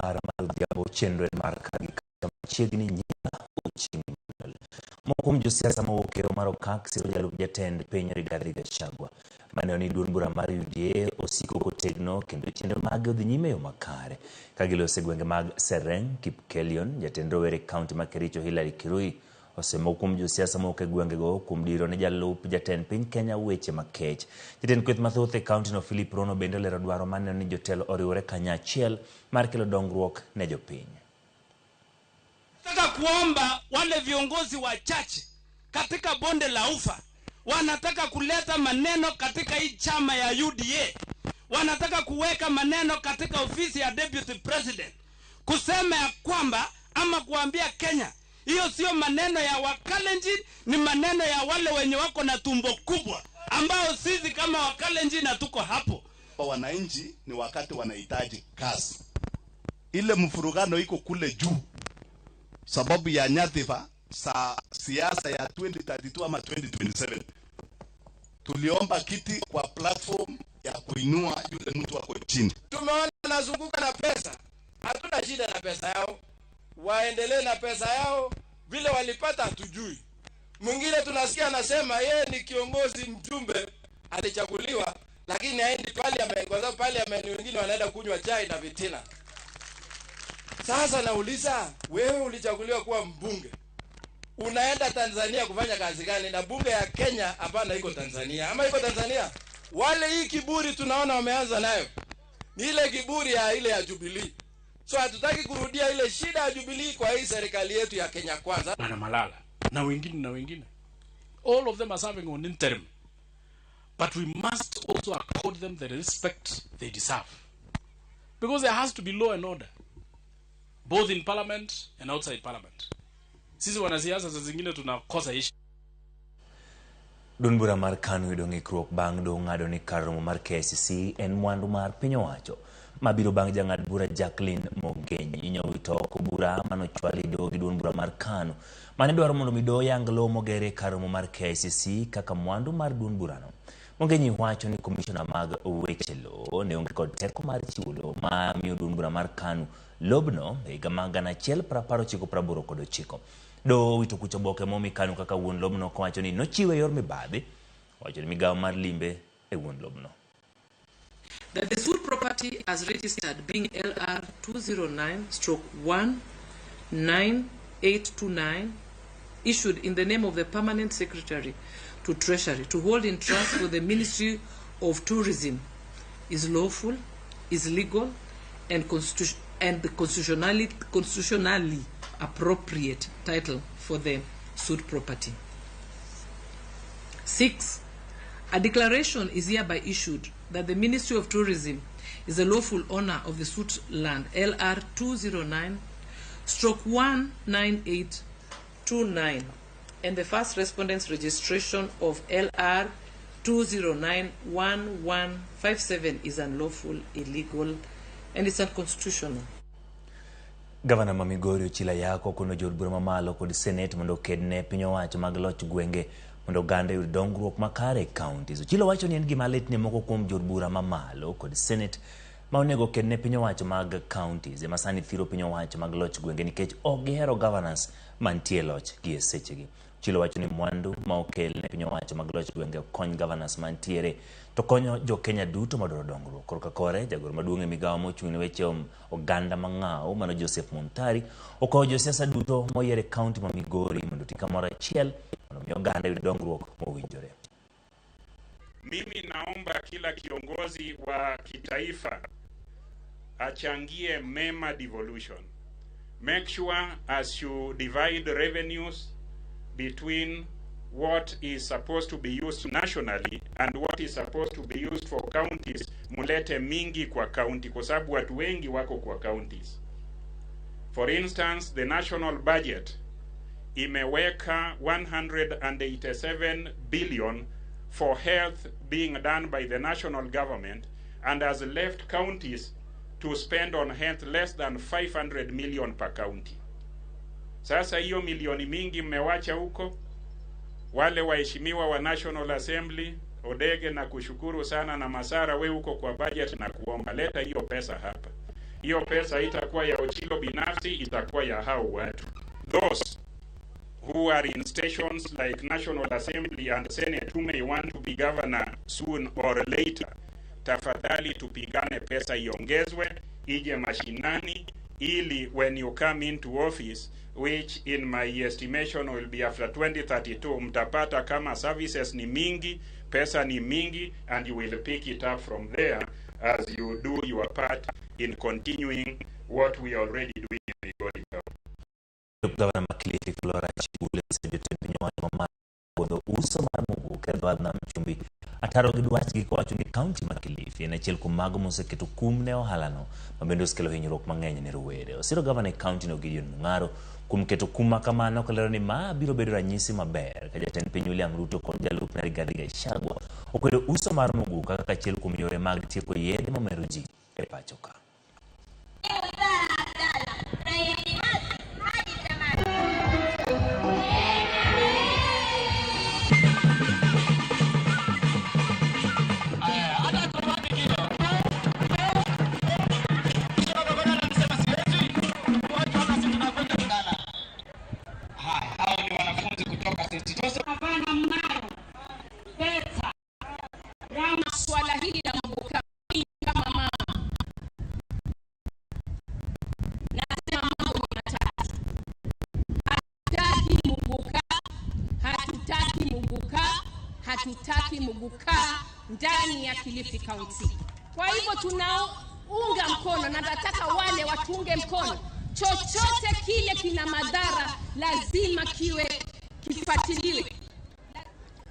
10 mar odhiambo chenro en mar ka gi kacha machiegni nyinga Ochieng Manuel. Moko kuom josiasa mowuok e mar Okak siro jalup jatend piny Rigathi Gachagua maneno ni duond bura mar UDA osiko kotegno kendo chenro mage odhi nyime e yo makare. Ka giloso e gwenge mag Sereng, Kipkelion, jatend rowere e kaunti ma Kericho Hillary Kirui osemo kuom josiasa mowuok e gwengego kuom diro ne jalup jatend piny Kenya weche makech. Jatend kweth mathoth e kauntino Philip Rono bende olero dwaro mar neno ni jotelo oriwore kanyachiel mar kelo dongruok ne jopiny. Nataka kuomba wale viongozi wachache katika bonde la Ufa wanataka kuleta maneno katika hii chama ya UDA, wanataka kuweka maneno katika ofisi ya deputy president, kusema ya kwamba ama kuambia Kenya hiyo sio maneno ya Wakalenjin, ni maneno ya wale wenye wako na tumbo kubwa, ambao sisi kama Wakalenjin hatuko hapo. Wananchi ni wakati wanahitaji kazi. Ile mfurugano iko kule juu sababu ya nyadhifa za siasa ya 2032 ama 2027. Tuliomba kiti kwa platform ya kuinua yule mtu ako chini. Tumeona wanazunguka na pesa, hatuna shida na pesa yao, waendelee na pesa yao, vile walipata hatujui. Mwingine tunasikia anasema yeye ni kiongozi mjumbe alichaguliwa, lakini haendi parliament kwa sababu parliament wengine wanaenda kunywa chai na vitina. Sasa nauliza, wewe ulichaguliwa kuwa mbunge, unaenda Tanzania kufanya kazi gani? Na bunge ya Kenya hapana iko Tanzania, ama iko Tanzania? Wale hii kiburi tunaona wameanza nayo ni ile kiburi ya ile ya Jubilee. So hatutaki kurudia ile shida ya Jubilee kwa hii serikali yetu ya Kenya Kwanza. Bwana Malala na wengine na wengine, all of them are serving on interim, but we must also accord them the respect they deserve, because there has to be law and order both in parliament and outside parliament. Sisi wanasiasa saa zingine tunakosa heshima. Duond bura mar KANU yudo ng'ikruok bang' doho ng'ado ni kar romo mar KICC en mwandu mar piny owacho. Ma biro bang' jang'ad bura Jacqueline Mogenyi nyowito oko bura manochwal e doho gi duond bura mar KANU mane dwaro mondo mi doho yang lowo moger e kar romo mar KICC kaka mwandu mar duond burano. Mogenyi wacho ni komishona mag weche lowo ne onge kod teko mar chiwo lowo ma miyo duond bura mar KANU lobno e higa mar 1989. Doho owito kucho oboke momi KANU kaka wuon lobno kowacho ni nochiwe e yor mibadhi. Owacho ni migawo mar limbe e wuon lobno. That the suit property as registered being LR 209/19829 issued in the name of the Permanent Secretary to Treasury to hold in trust for the Ministry of Tourism is lawful, is legal, and the constitutionally appropriate title for the suit property. 6. A declaration is hereby issued that the Ministry of Tourism is the lawful owner of the suit land LR 209/19829 and the first respondent's registration of LR 2091157 is unlawful, illegal, and it's unconstitutional. Gavana ma Migori Ochila Ayacko okono jood bura mamalo kod Senate mondo oked ne piny owacho mag loch gwenge mondo oganda oyud dongruok makare e counties. Ochilo wacho ni en gima lit ne moko kuom jood bura mamalo kod Senate ma onego oked ne piny owacho mag counties ema sani thiro piny owacho mag loch gwenge nikech ok gihero governors mantie e loch gi e sechegi. Ochilo wacho ni mwandu ma okel ne piny owacho mag loch gwenge ok kony governors mantiere to konyo jo Kenya duto madwaro dongruok. Korka kore, jagoro maduong' e migawo mochung' ne weche oganda mang'aw mano Joseph Muntari okwayo josiasa duto moyier e kaunti ma Migori mondo oti kamoro achiel mondo mi oganda yud dongruok mowinjore. Mimi naomba kila kiongozi wa kitaifa achangie mema devolution. Make sure as you divide revenues between what is supposed to be used nationally and what is supposed to be used for counties, mulete mingi kwa county, kwa sababu watu wengi wako kwa counties. For instance, the national budget imeweka 187 billion for health being done by the national government and has left counties to spend on health less than 500 million per county. Sasa hiyo milioni mingi mmewacha huko. Wale waheshimiwa wa National Assembly, Odege na kushukuru sana, na Masara, we huko kwa budget na kuomba leta hiyo pesa hapa. Hiyo pesa itakuwa ya Ochilo binafsi, itakuwa ya hao watu. Those who are in stations like National Assembly and Senate who may want to be governor soon or later, tafadhali tupigane pesa iongezwe ije mashinani, ili when you come into office, which in my estimation will be after 2032, mtapata kama services ni mingi, pesa ni mingi, and you will pick it up from there as you do your part in continuing what we are already doing in Migori County. Gavana ma Kilifi Flora Chibule osejotend piny owacho mamalo puodho uso mar muguka e dho wath nam chumbi ataro gi dwachgi kowacho ni kaunti ma Kilifi en achiel kuom mago moseketo kum ne ohalano ma bende osekelo hinyruok mang'eny ne rowere. Osiro gavana e kaunti no Gideon Mung'aro kuom keto kum ma kamano kolero ni ma biro bedo ranyisi maber ka jatend piny William Ruto kod jalupne Rigathi Gachagua okwedo uso mar muguka kaka achiel kuom yore mag tieko yedhe mamero ji e pacho ka. Swala hili la muguka, kama mama nasema mambo matatu: hatutaki muguka, hatutaki muguka, hatutaki muguka ndani ya Kilifi County. Kwa hivyo tunaunga mkono na nataka wale watuunge mkono. Chochote kile kina madhara lazima kiwe kifuatiliwe.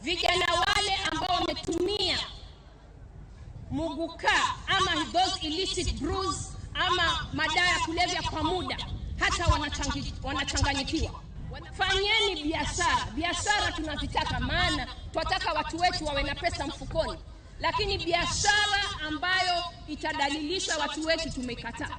Vijana wale ambao wametumia muguka ama those illicit brews ama madawa ya kulevya kwa muda, hata wanachanganyikiwa. Fanyeni biashara, biashara tunazitaka, maana twataka watu wetu wawe na pesa mfukoni, lakini biashara ambayo itadalilisha watu wetu tumekataa.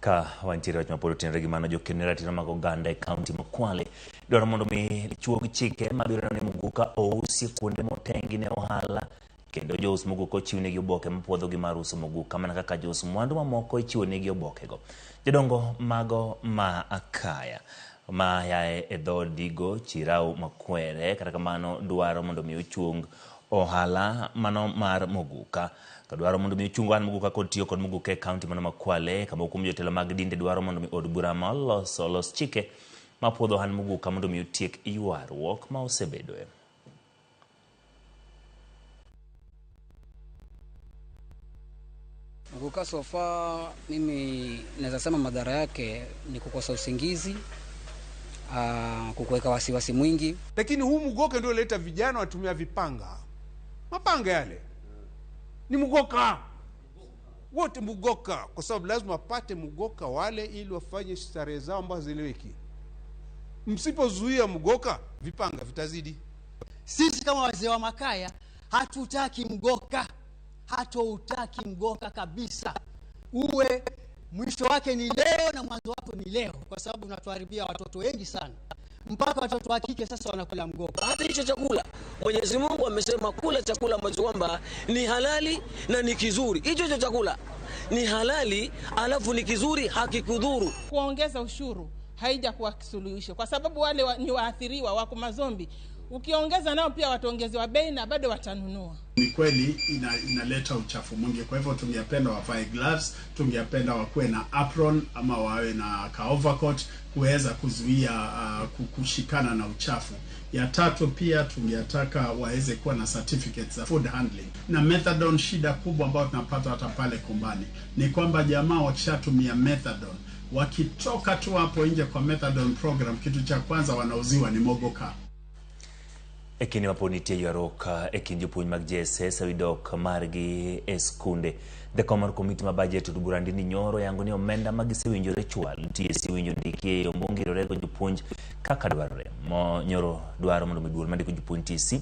Ka wantiere wach mapod otenore gi mano joken ne ratiro mag oganda e kaunti ma Kwale dwaro mondo mi chuog chike mabiro neno ni muguka ousi kuonde motengi ne ohala kendo jous muguka ochiwnegi oboke mapuodhogi mar uso muguka mana kaka jous mwandu mamoko ichiwonegi obokego. Jodongo mago ma Akaya ma yae e dhood Digo Chirau Makwere kata kamano dwaro mondo mi ochung ohala mano mar muguka kadwaro mondo mi ochung ohala muguka kod tiyo kod muguka e kaunti mano ma Kwale kama kuom jotelo mag dinde dwaro mondo mi od bura ma olos chike mapuodho ohand muguka mondo mi otiek ywaruok ma osebedoe. Muguka so far mimi naweza sema madhara yake ni kukosa usingizi, kukuweka wasiwasi mwingi. Lakini huu mugoka ndio huleta vijana watumia vipanga. Mapanga yale ni mugoka. Wote mugoka, kwa sababu lazima wapate mugoka wale ili wafanye starehe zao ambazo hazieleweki. Msipozuia mugoka, vipanga vitazidi. Sisi kama wazee wa Makaya hatutaki mgoka. Hatoutaki mgoka kabisa. Uwe mwisho wake ni leo na mwanzo wake ni leo, kwa sababu unatuharibia watoto wengi sana. Mpaka watoto wa kike sasa wanakula mgoka. Hata hicho chakula Mwenyezi Mungu amesema kula chakula ambacho kwamba ni halali na ni kizuri. Hicho chakula ni halali alafu ni kizuri, hakikudhuru. Kuongeza ushuru haijakuwa suluhisho, kwa sababu wale ni waathiriwa wako mazombi. Ukiongeza nao pia wataongezewa bei na bado watanunua. Ni kweli inaleta uchafu mwingi, kwa hivyo tungependa wavae gloves, tungependa wakuwe na apron ama wawe na ka overcoat kuweza kuzuia kushikana na uchafu. Ya tatu pia tungetaka waweze kuwa na certificates za food handling. Na methadone, shida kubwa ambayo tunapata hata pale Kombani ni kwamba jamaa wakishatumia methadone, wakitoka tu hapo nje kwa methadone program, kitu cha kwanza wanauziwa ni mogoka. E kinde ma pod nitie ywaruok e kind jopuonj mag JSS ewi dok margi e skunde, jakom mar komiti ma budget od bura Ndindi Nyoro yango ni omenda ma gisewinjore chwal TSC winjo ndiki e yo mongirore go jopuonj kaka dwarore. Nyoro dwaro mondo mi duol mandiko jopuonj TSC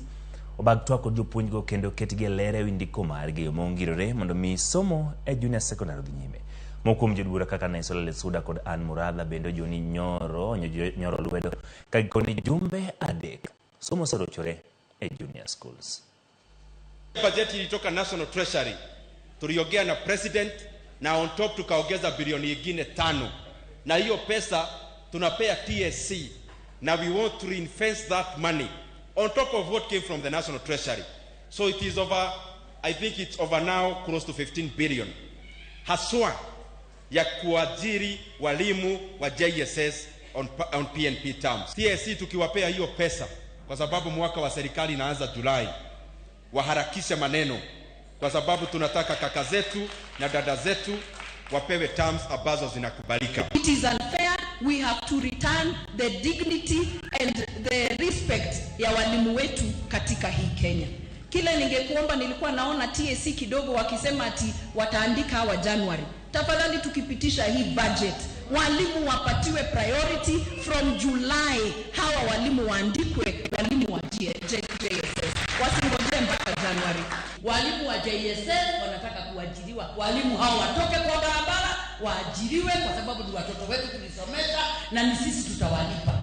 obag twak kod jopuonjgo kendo ketgi e ler ewi ndiko margi e yo mongirore mondo mi somo e junior secondary odhi nyime. Moko kuom jod bura kaka Naisula Lesuda kod Ann Muradha bende ojiwo ni Nyoro lwedo ka gikone jumbe 3 somo oserochore e junior schools. Bajeti ilitoka National Treasury. Tuliongea na president na on top tukaongeza bilioni ingine 5, na hiyo pesa tunapea TSC, na we want to reinvest that money on top of what came from the National Treasury. So it is over, I think it's over now close to 15 billion haswa ya kuajiri walimu wa JSS on PNP terms. TSC tukiwapea hiyo pesa, kwa sababu mwaka wa serikali inaanza Julai, waharakishe maneno, kwa sababu tunataka kaka zetu na dada zetu wapewe terms ambazo zinakubalika. It is unfair. We have to return the dignity and the respect ya walimu wetu katika hii Kenya. Kile ningekuomba, nilikuwa naona TSC kidogo wakisema ati wataandika hawa January. Tafadhali tukipitisha hii budget, walimu wapatiwe priority from July. Hawa walimu waandikwe, walimu wa JSS wasingojee mpaka January. Walimu wa JSS wanataka kuajiriwa, walimu hao watoke kwa barabara waajiriwe, kwa sababu ni watoto wetu tulisomesha na ni sisi tutawalipa.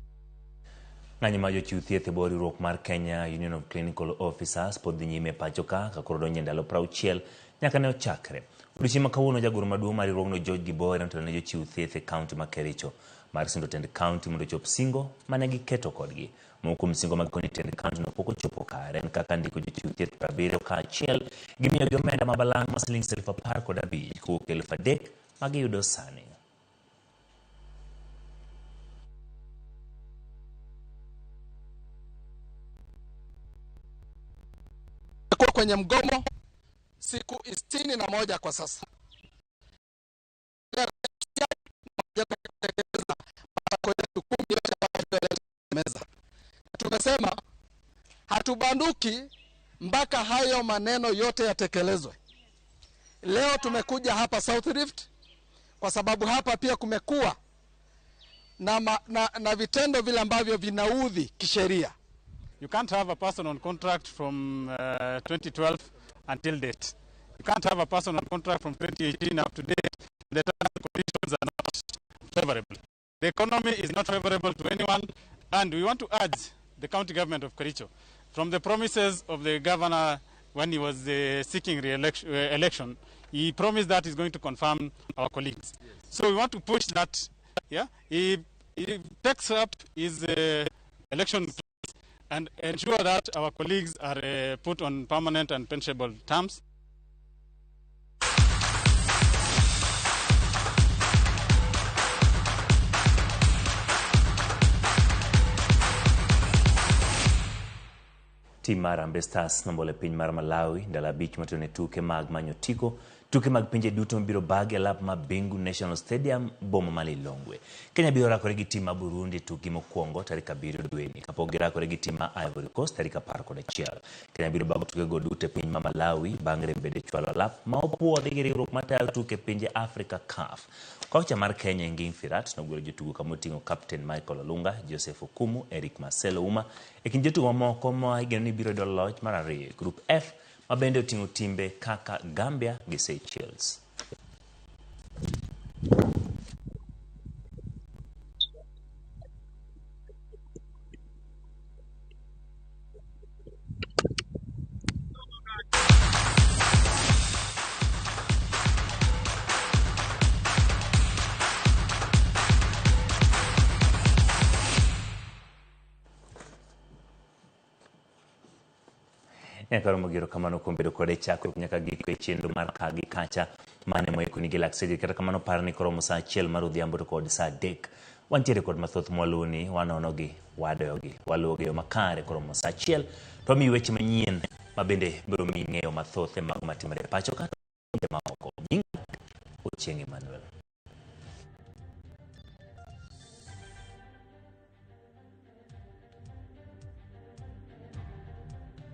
Ng'anyo ma jochiw thieth e bwo riwruok mar Kenya Union of Clinical Officers pod dhi nyime e pacho ka ka koro donjo e ndalo 60 nyaka ne ochakre. Odiochieng' ma kawuono jagoro maduong' mar riwruogno George Gibore notelo ne jochiw thieth e kaunti ma Kericho mar sindo tend kaunti mondo ochop singo mane giketo kodgi. Moko kuom singo mag konyo tend kaunti no pok ochopo kare en kaka ndiko jochiw thieth 70 kaachiel gi miyogi omenda ma balang' ma siling 15,000 kowuok 3,000 ma giyudo sani. Tumekuwa kwenye mgomo siku 61 kwa sasa. Tumesema hatubanduki mpaka hayo maneno yote yatekelezwe. Leo tumekuja hapa South Rift kwa sababu hapa pia kumekuwa na vitendo vile ambavyo vinaudhi kisheria. You can't have a person on contract from 2012 until date. You can't have a person on contract from 2018 up to date. The terms and conditions are not favorable. The economy is not favorable to anyone, and we want to urge the county government of Kericho, from the promises of the governor when he was seeking election, he promised that he's going to confirm our colleagues. Yes. So we want to push that. Yeah, he takes up his election and ensure that our colleagues are put on permanent and pensionable terms. Tim mar Harambee Stars nombolo e piny mar Malawi ndalo 5 motelo ne tuke mag manyo otiko, tuke mag pinje duto mabiro bagi e lap mar Bingu National Stadium boma ma Lilongwe. Kenya biro rakore gi tim ma Burundi e tukgi mokwongo tarik 7 dweni kapok girakore gi tim ma Ivory Coast tarik 11. Kenya biro bago tukego duto e piny ma Malawi bang' rem bende chwalo lap ma opuodhi gi riwruok matayo tuke pinje Africa CAF. Kocha mar Kenya Engin Firat nogwelo jotugo kamoting'o Captain Michael Olunga, Joseph Okumu, Eric Marcelo Uma e kind jotugo mamoko ma igeno ni biro yudo loch mar 2 e Group F ma bende oting'o timbe kaka Gambia gi Seychelles. Nyaka romo giro kamano kuom bedo kode chakruok nyaka giko e chenro mar ka gi kacha mane moikoni gi lak Cedric. Kata kamano par ni koromo saa 1 mar odhiambo to kod saa 3 wantiere kod mathoth mwaluwoni, wanonogi, wadoyogi, waluwogi e yo makare. Koromo saa 1 to wamiyi weche manyien ma bende biro miyi ng'eyo mathoth e mago matimore e pacho kata maoko. Nyinga Ochieng' Emmanuel.